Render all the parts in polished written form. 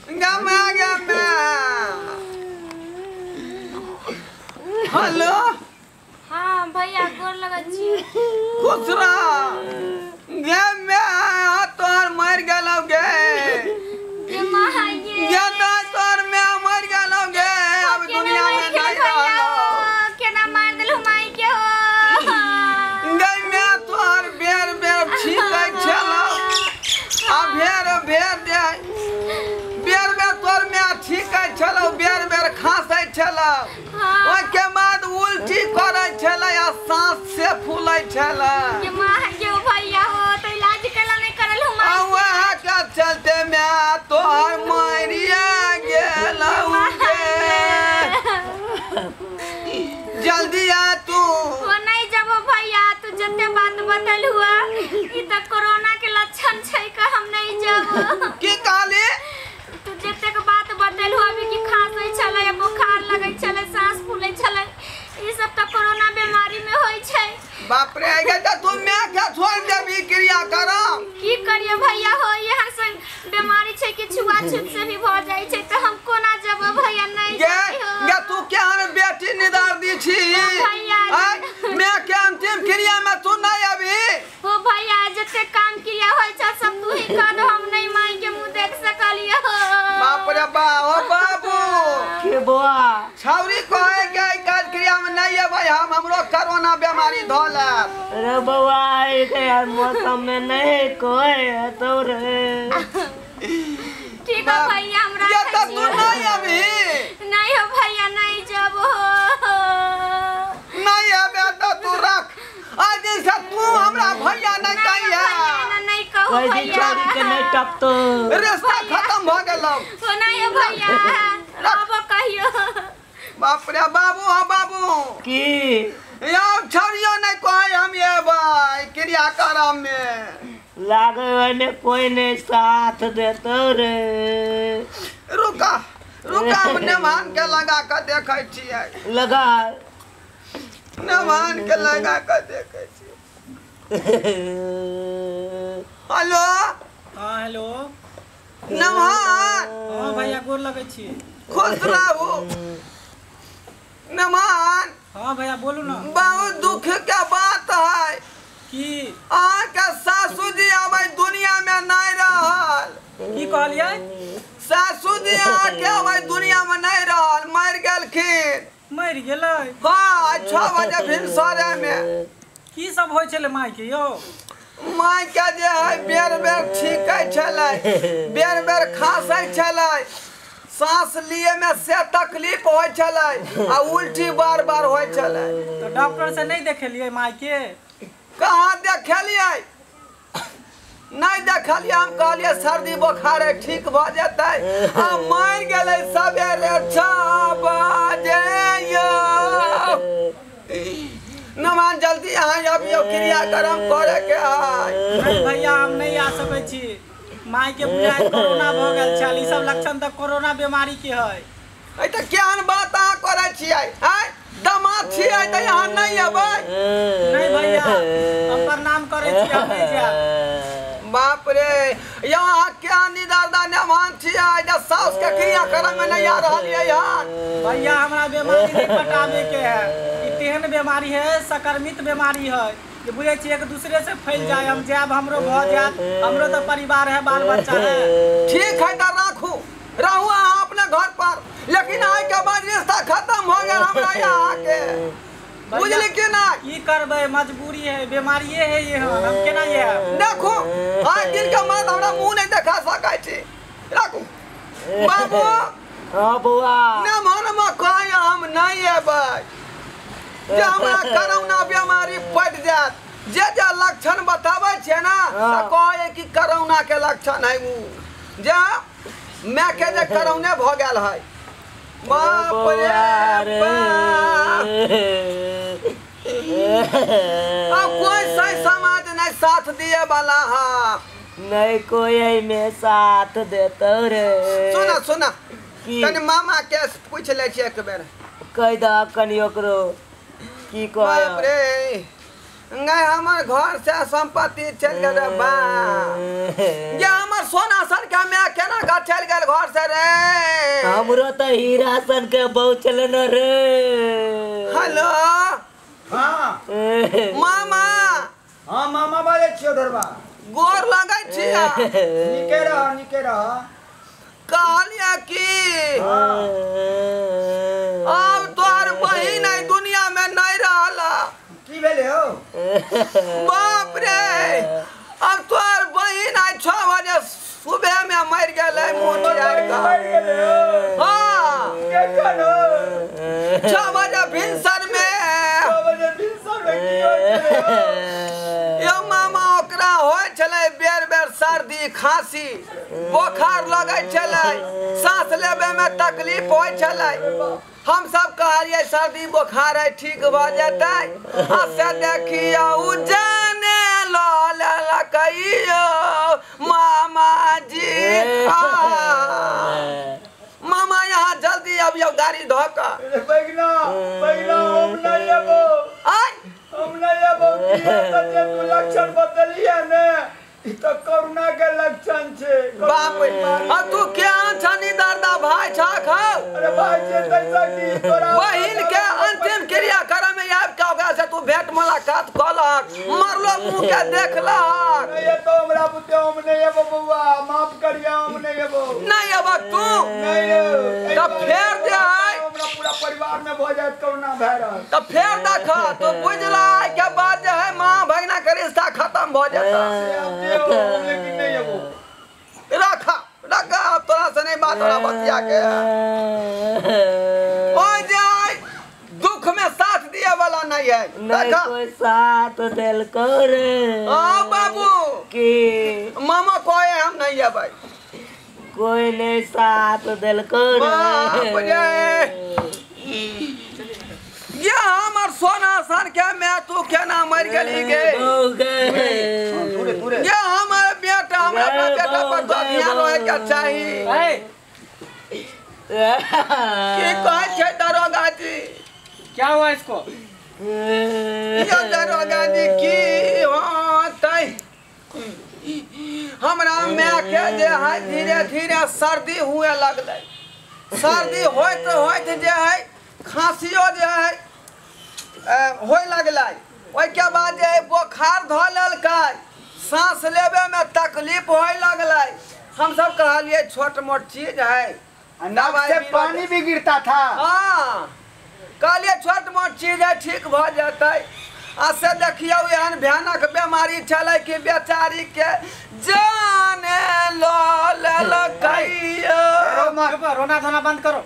गमा गमा। हेलो। हाँ भैया गोर लगै छी। खुश रह गे मैं तोर मर गेलौ गे। गे माँ गे तोर मैं मर गेलौ गे अब दुनिया में नहीं रहलौ। केना मार देलहु माई के हो गे मैं तोर बेर बेर छीकै छलौ आ भेर भेर दे बेर बेर तोर मैं छीकै छलौ बेर बेर खाँसै छलौ ओके बाद उल्टी करै छलै आ सांस से फूलै छलै। के माँ के भैया हो तो इलाज केला नहीं करल हूं माई। वह के चलते मैं तोहर मरिया गेलौ गे। जल्दी आ तू। वो नहीं जब भैया तू जते बात बतल हुआ ई त कोरोना के लक्षण छै का हम नहीं जब। की कहली? तू जते के बात बतल हुआ अभी की खांसै छलै बुखार लगै छलै सांस फूलै छलै ई सब त कोरोना बीमारी में होई छै। बाप रे गे त तू मैं के छोड़ देबी क्रिया करम। की करिए भैया हो यहाँ से बीमारी छै कि छुआछूत से भी भ जाय छै त हम कोना जब भैया नहीं गे। गे तू केहन बेटी निदार दी छी मैं के अंतिम क्रिया में तू नहीं अभी। हो भैया जते काम क्रिया होय छै सब तू ही कर हम नहीं माई के मुंह देख सकलियो। बाप रे बा ओ बाबू के बौआ छौरी कहे के काज क्रिया में नहीं अबै हम हमरो कोरोना बीमारी धोलक। अरे बौआ के मौसम में नहीं कोई है तो रे। ठीक है भैया हमरा ये तो तू नहीं अभी। नहीं हो भैया नहीं जब हो नहीं अबे तो तू रख आज दिन से तू हमरा भैया नहीं कहिया। नहीं कहू भैया के नहीं टपतो रिश्ता खत्म भ गेलौ। हो नहीं हो भैया अब कहियो। बाप रे बाबू हाँ बाबू की यौ छौरियो नहीं कहे हम ये भाई क्रिया करम में लागे ओने कोई नहीं साथ देतो रे। रुका रुका हम नेमान के लगा के देखै छियै। लगा नेमान के लगा के देखै छियै। हेलो। हाँ हेलो नेमान। हाँ भैया गोर लगै छी। खुश रहू नेमान। हाँ भैया बोलू ना। बहुत दुख के बात है की अहाँके सासू जी अब दुनिया में नहीं रहल। की कहलियै? सासू जी अहाँके अब दुनिया में नहीं रहल मरि गेलखिन। मरि गेलै? हाँ 6 बजे भिनसरे में। की सब होइ छलै माई के यौ? माई के जे है बेर बेर छीकै छलै बेर बेर खाँसै छलै सांस लिए में से तकलीफ होइ छलै आ उल्टी बार बार होइ छलै। तो डॉक्टर से नहीं देखेलियै माई के? कहाँ देखेलियै? नहीं देखलियै। हम कहलियै सर्दी बोखार है ठीक भ जेतै आ मरि गेलै सबेरे 6 बजे यौ। नमान जल्दी अहाँ अबियौ क्रियाक्रम करे के है। नहीं भैया हम नहीं आ सकै छी माई के बुझाइ कोरोना भ गेल छल ई सब लक्षण त कोरोना बीमारी के है। ए त केहन बात अहाँ करै छियै? आँय दमाद छियै त यहाँ नहीं अबै? नहीं भैया हम प्रणाम करै छी हम नहीं जायब। बाप रे यहाँ क्या निदर्दा नेमान छियै जे साउस के क्रियाक्रम में नहीं आ रहल यै यहाँ। भैया हमरा बीमारी नहीं पटाबे के है ई तेहन बीमारी है संक्रमित बीमारी है जे बुझै छी एक दूसरे से फैल जाए। हम जायब हमरो भ जायत हमरो तो परिवार है बाल बच्चा है। ठीक है त राखू रहू अहाँ अपने घर पर लेकिन आइ के बाद रिश्ता खत्म हो गेल हमरा यहाँ के बुझली कि ना? की करबै मजबूरी है बीमारिये है ये हम केना आयब? देखू आइ दिन के बाद हमरा मुँह नहीं देखा सकै छी। राखू बाबू। हाँ बौआ। ने मन कहे हम नहीं अबै जे हमरा कोरोना बीमारी पड़ि जायत जे जे लक्षण बताबै छै ना त कहै कि कोरोना के लक्षण है उ जे मैं के जे कोरोने भ गेल है। बाप रे बाप अब कोई सही समाज नहीं साथ दिए वाला है। नहीं कोई में साथ देतो रे। सुना सुना कनि मामा के पूछ लै छियै एक बेर। कहि दह कनि ओकरो की कहै। बाप रे नहीं हमर घर से संपत्ति चल गेल रे बा। ये हमर सोना सन के मैं केना घर चल गेल घर से रे। हमरो त हीरा सन के बहु चले न रे। हेलो हां मामा। हां मामा बाजै छियो ढोरबा। गोर लगै छिया। नीके रह नीके रह। कहलिया की अब तोहर बहिन एहि दुनिया में नहीं रहल। की भेलै हो? बाप रे अब तोहर बहिन आइ 6 बजे सुबह में मर गेलै मुँह चिरार कऽ। मर गेलै हो? हाँ केखन हो? 6 बजे भिनसर में। 6 बजे भिनसर में की होइ छलै हो? यौ मामा ओकरा होइ छलै बेर बेर सर्दी खांसी बोखार लगै छलै, सांस लेबे में तकलीफ होइ छलै। हम सब कहलियै सर्दी बोखार है ठीक भऽ जेतै। आ से देखियौ जाने लऽ लेलकै मामा जी। मामा यहाँ जल्दी अबियौ गाड़ी धऽ कऽ। बैगना बैगना हम नहीं अबो। आय हम नहीं अबो। किया तऽ जे तू लक्षण बतेलियै ने ई तऽ कोरोना के लक्षण छै। बाप रे आ तू केहन छनी दर्दा भाई छक हौ। अरे भाई छै तैसा की तोरा बहिन के अंतिम क्रिया करे में आबि के ओकरा से तू भेंट मुलाकात कलक, मरलो मुँह के देखलक। नहीं तो हमरा बुते हम नहीं अबो बउआ, माफ करिया हम नहीं अबो। नहीं अबो तू? नहीं तऽ फेर जे है हमरा पूरा परिवार में भऽ जायत कोरोना वायरस। तऽ फेर देख तू बुझला के बाद जे है माँ भगना के रिश्ता खत्म भऽ जेतऽ। लेकिन नहीं अबो। रख रख अब तोरा से नहीं बात तोरा बतिया के। ओ जाय दुख में साथ दिए वाला नहीं है। नहीं कोई साथ देलको रे। ओ बाबू की मामा कोई हम नहीं है भाई। कोई नहीं साथ देलको रे। बाप रे ये हमर सोना सन के मैं तू केना मर गेली गे। ये हमर बेटा हमरा अपना बेटा पर तो ध्यान रहे के चाही। की कहै छै दरोगा जी? क्या हुआ इसको? यो दरोगा जी की होतै हमरा my के जे है धीरे धीरे सर्दी हुए लगलै। सर्दी होइत होइत जे है खांसियो जे है होय लगलै। ओहिके बाद जे है बोखार धऽ लेलकै, सांस लेबे में तकलीफ होय लगलै। हम सब कहलियै छोट मोट चीज है। नाक से पानी भी गिरता था। हाँ कहलियै छोट मोट चीज है ठीक भऽ जेतै। आ से देखियौ एहन भयानक बीमारी छलै कि बेचारी के जाने लऽ लेलकै। रोना धोना बंद करो।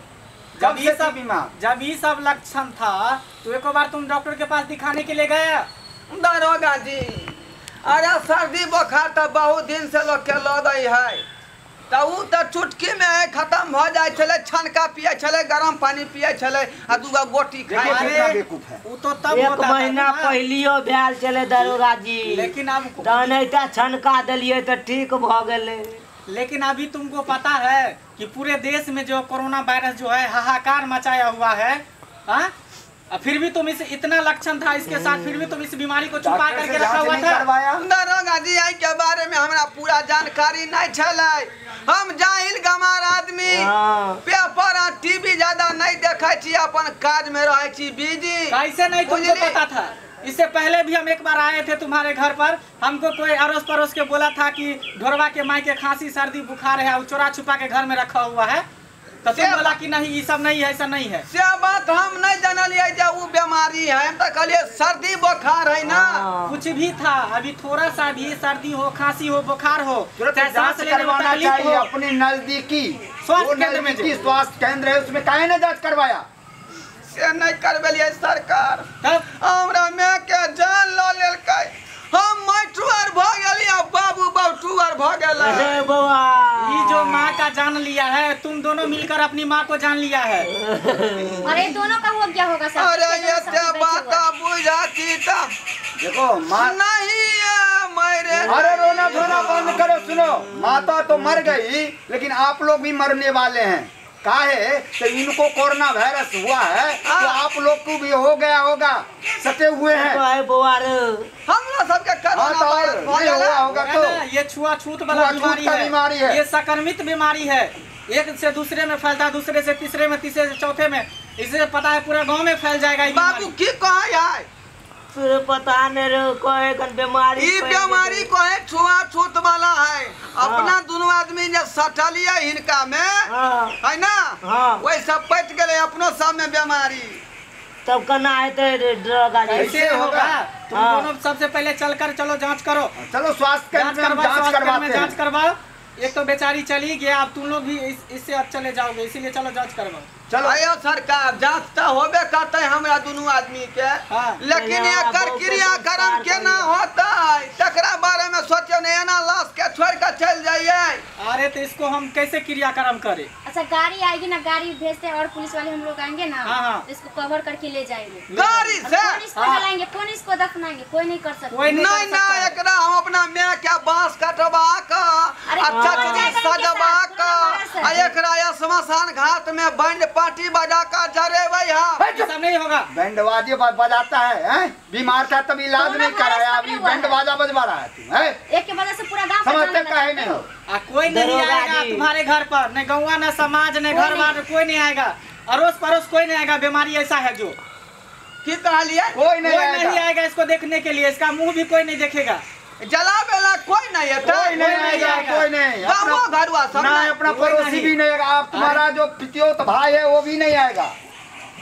जब ये सब लक्षण था तो एक बार तुम डॉक्टर के पास दिखाने के लिए गया? दरोगा जी अरे सर्दी बोखार तो बहुत दिन से लोग के लगै है तऽ उ तऽ चुटकी में खत्म भऽ जाइ छलै। छनका पियै छलै, गरम पानी पियै छलै आ दूगो गोटी खाइ छलै। उ तो तब एक महीना पहिलियो भेल छलै दरोगा जी, लेकिन अब तहन छनका देलियै तऽ ठीक भऽ गेलै। लेकिन अभी तुमको पता है कि पूरे देश में जो कोरोना वायरस जो है हाहाकार मचाया हुआ है। हाँ फिर भी तुम इस इतना लक्षण था इसके साथ फिर भी तुम इस बीमारी को छुपा करके रखा हुआ था। दरोगा जी एहि के बारे में हमरा पूरा जानकारी नहीं छलै। हम जाहिल गमार आदमी, पेपर आ टीवी ज्यादा नहीं देखै छी, अपन काज में रहै छी बिजी। कैसे नहीं तुमको पता था? इससे पहले भी हम एक बार आए थे तुम्हारे घर पर, हमको कोई अड़ोस पड़ोस के बोला था कि ढोरवा के माई के खांसी सर्दी बुखार है और चोरा छुपा के घर में रखा हुआ है, तो तुम बोला कि नहीं ये सब नहीं है, ऐसा नहीं है। से बात हम नहीं जानलियै जे उ बीमारी है, हम तो कहलियै सर्दी बुखार है ना। कुछ भी था, अभी थोड़ा सा भी सर्दी हो खांसी हो बुखार हो तुरंत जांच करवाना चाहिए अपने नजदीकी स्वास्थ्य केंद्र में। स्वास्थ्य केंद्र है उसमें काहे न जांच करवाया? से नहीं करबेलियै सरकार, हमरा my के जान लऽ लेलकै। हम मटुआर भऽ गेलियै, बाबू बटुआर भऽ गेलै। अरे बउआ ये जो माँ का जान लिया है तुम दोनों मिलकर अपनी माँ को जान लिया है। अरे दोनों का हो गया होगा सब। अरे ये बात बुझाती था। देखो माँ नहीं मेरे। अरे रोना धोना बंद करो, सुनो माता तो मर गई लेकिन आप लोग भी मरने वाले हैं। काहे तो इनको कोरोना वायरस हुआ है तो आप लोग को भी हो गया होगा, सटे हुए हैं। हमरा सबके कोरोना वायरस हुआ होगा तो ये छुआछूत वाला बीमारी है, ये संक्रमित बीमारी है, एक से दूसरे में फैलता है, दूसरे से तीसरे में, तीसरे से चौथे में, इसे पता है पूरा गांव में फैल जाएगा। बाबू की कहे है पता नहीं रे कोई कन बीमारी, ई बीमारी को है छुआछूत वाला है। अपना दोनों आदमी जे सटलिए हिनका में है ना, वही सब पट गेले अपनो सब में बीमारी। तब कना हेतै ड्रग आ कैसे होगा? तुम दोनों सबसे पहले चलकर चलो जांच करो, चलो स्वास्थ्य केंद्र में जांच करवाते हैं, जांच करवाओ। एक तो बेचारी चली गया, अब तुम लोग भी इससे अब चले जाओगे, इसीलिए चलो जांच करवाओ। चलो आयो सरकार, जांच तो होबे करते हमरा दोनों आदमी के, लेकिन एकर क्रियाक्रम केना होता तकरा बारे में सोचो नहीं, एना लाश के छोड़ के चल जाइए। अरे तो इसको हम कैसे क्रियाक्रम करें? अच्छा गाड़ी आएगी ना, गाड़ी भेजते और पुलिस वाले हम लोग आएंगे ना, इसको कवर करके ले जाएंगे गाड़ी से। कौन इसको जलाएंगे, कौन इसको दफनाएंगे? कोई नहीं कर सकता। नहीं ना, एकरा हम अपना my के बांस कटवा के अच्छा सजवा के एकरा श्मशान घाट में बैंड पार्टी बजा का जरेबै हम। ऐसा नहीं होगा। बैंड बाजे बजाता है, हैं? बीमार था तब इलाज नहीं कराया, अभी बैंड बाजा बजवा रहा है तू, हैं? एक के वजह से पूरा गांव समझते काहे नहीं हो? कोई नहीं आएगा तुम्हारे घर पर, न गौवा न समाज न घर बार, कोई नहीं आएगा, अड़ोस पड़ोस कोई नहीं आएगा। बीमारी ऐसा है जो की कहलिए कोई नहीं आएगा इसको देखने के लिए, इसका मुंह भी कोई नहीं देखेगा। जलावेला कोई नहीं है, कोई नहीं आएगा, कोई नहीं, घरवा सब ना, अपना पड़ोसी भी नहीं आएगा, आप तुम्हारा जो पितियोत भाई है वो भी नहीं आएगा।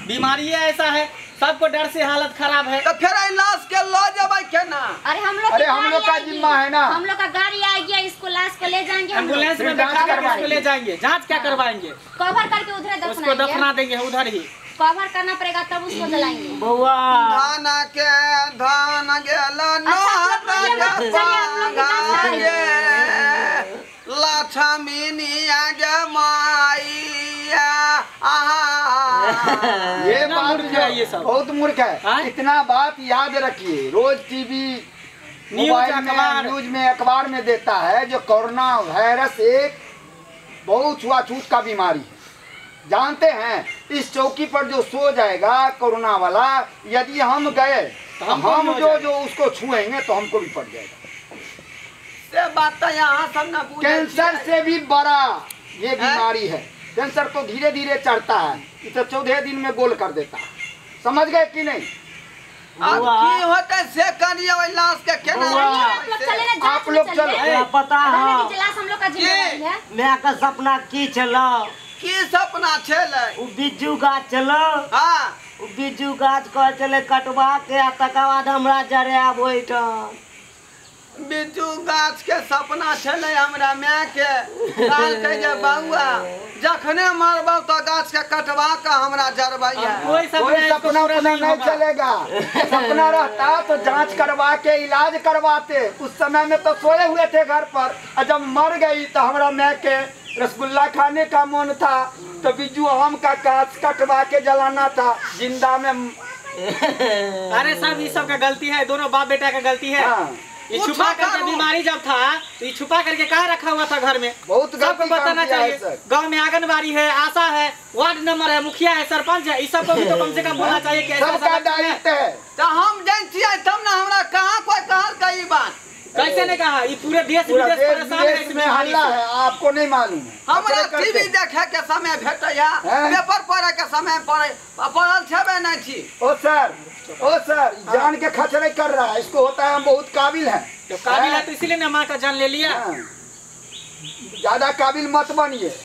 बीमारी ऐसा है, सबको डर से हालत खराब है। तो फिर लाश के लो जबै केना? अरे हम लोग, अरे हम लोग का जिम्मा है ना, हम लोग का गाड़ी आएगी, इसको लाश को ले जाएंगे, एम्बुलेंस में बैठा कर इसको ले जाएंगे। जांच क्या करवाएंगे? कवर करके उधर उसको दफना देंगे, उधर ही कवर करना पड़ेगा तब उसको जलाएंगे। बउआ धान के धान गेल लक्ष्मीनिया गे माइया। ये बात ये सब बहुत मूर्ख है, इतना बात याद रखिए। रोज टीवी मोबाइल में न्यूज में अखबार में देता है जो कोरोना वायरस एक बहुत छुआछूत का बीमारी है। जानते हैं इस चौकी पर जो सो जाएगा कोरोना वाला, यदि हम गए तो हम जो जो उसको छुएंगे तो हमको भी पड़ जाएगा। से बात तो यहाँ सब ना कैंसर से भी बड़ा ये बीमारी है। कैंसर तो धीरे धीरे चढ़ता है, इसे 14 दिन में गोल कर देता है। समझ गए कि नहीं? अब की होते से करिए ओइ लाश के केना आप लोग चलो। पता है लाश हम लोग का जिम्मेदारी है। मैं का सपना की चलो, की सपना छेलै? उ बिज्जू गाछ चलो। हां, उ बिज्जू गाछ कह चले कटवा के आ तकर बाद हमरा जराब ओइठाम। बिज्जू गाछ के सपना छेलै हमरा my के, कहलकै जे बौआ जखने मरबौ तो गाछ के कटवा के हमरा जरबैया। कोई सपना उपना नहीं चलेगा। सपना रहता तो जांच करवा के इलाज करवाते। उस समय में तो सोए हुए थे घर पर, और जब मर गई तो हमरा my के रसगुल्ला खाने का मन था तो बिज्जू आम का गाछ कटवा के जलाना था जिंदा में। अरे सब ये सब का गलती है, दोनों बाप बेटा का गलती है। ये छुपा करके बीमारी जब था तो ये छुपा करके कहाँ रखा हुआ था घर में? बहुत सबको बताना चाहिए। गांव में आंगनबाड़ी है, आशा है, वार्ड नंबर है, मुखिया है, सरपंच है, इस सबको भी तो कम से कम बोलना चाहिए कि ऐसा दायित्व है। तो हम जानती तब ना हमरा कहाँ कोई कहल ई बात। कैसे नहीं कहा? ये पूरे देश विदेश परेशान है, इसमें हल्ला है, आपको नहीं मालूम है। हमरा टीवी देखे के समय भेटैया, पेपर पढ़े के समय पढ़ल छेबे नहीं छी। ओ सर, ओ सर, जान के खचरे कर रहा है, इसको होता है हम बहुत काबिल हैं। तो काबिल है तो इसीलिए ना माँ का जान ले लिया। ज्यादा काबिल मत बनिए।